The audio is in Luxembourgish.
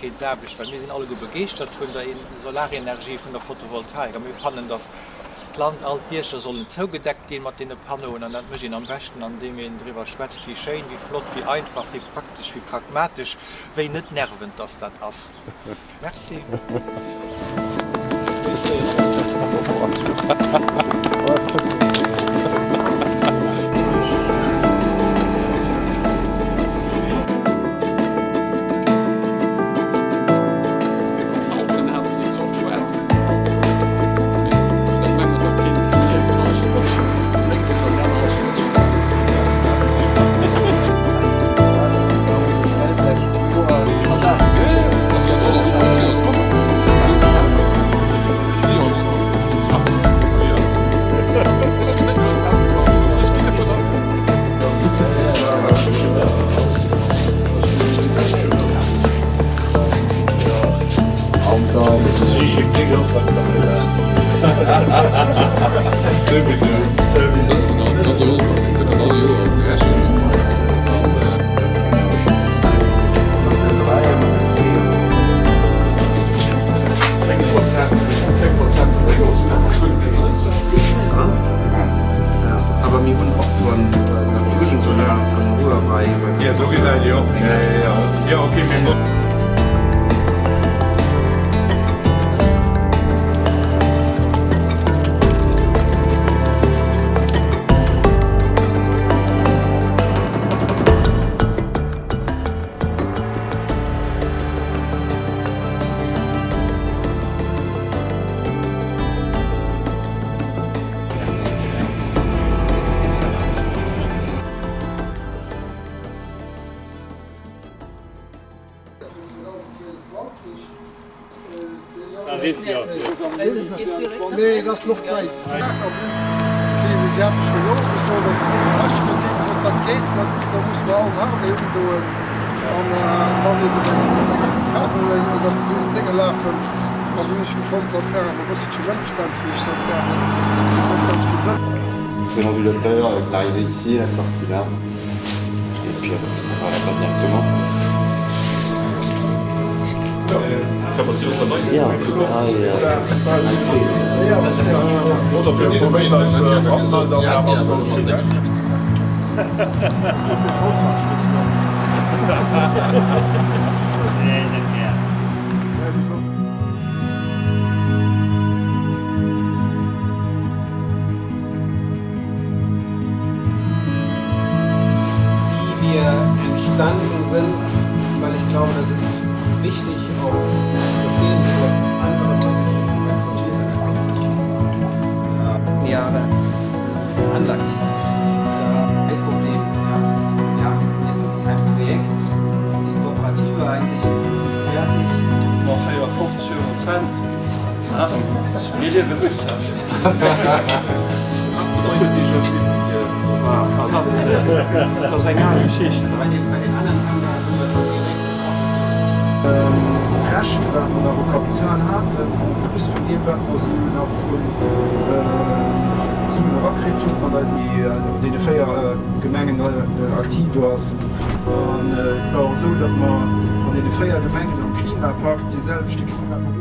Öffentlechkeetsaarbecht, well mir sinn alleguer begeeschtert vun der Solarenergie, vun der Photovoltaik a mir fannen, dass d'Land, all d'Diecher sollen zougedeckt ginn mat deene Panneauen an dat mécht een am beschten andeem een driwwer schwätzt, wéi schéin, wéi flott, wéi einfach, wéi praktesch, wéi pragmatesch, wéi net nervend dass dat ass. Merci. C'est l'ondulateur avec l'arrivée ici, la sortie là. Et puis après ça va là-bas directement. Wie wir entstanden sind, weil ich glaube, das ist wichtig auch zu verstehen, wie vielleicht andere Leute, die interessiert sind. Jahre veranlagt. Ein Problem, ja. Wir haben jetzt kein Projekt, die Kooperative eigentlich im Prinzip fertig. Ma 54 Eurocent. Mir liewen Moustache. Dat ass eng al Geschicht. Bei den, bei den anderen Anlagen haben wir schon direkt D'Rescht, wat mer nach u Kapital haten, en plus vun deem, wat mer esou nach vu Suen erakritt hunn, mat eisen. Déi an deene 4 Gemengen aktiv ass. An et war och esou, datt mer an deene 4 Gemengen am Klimapakt dee selwechte Klimapakt.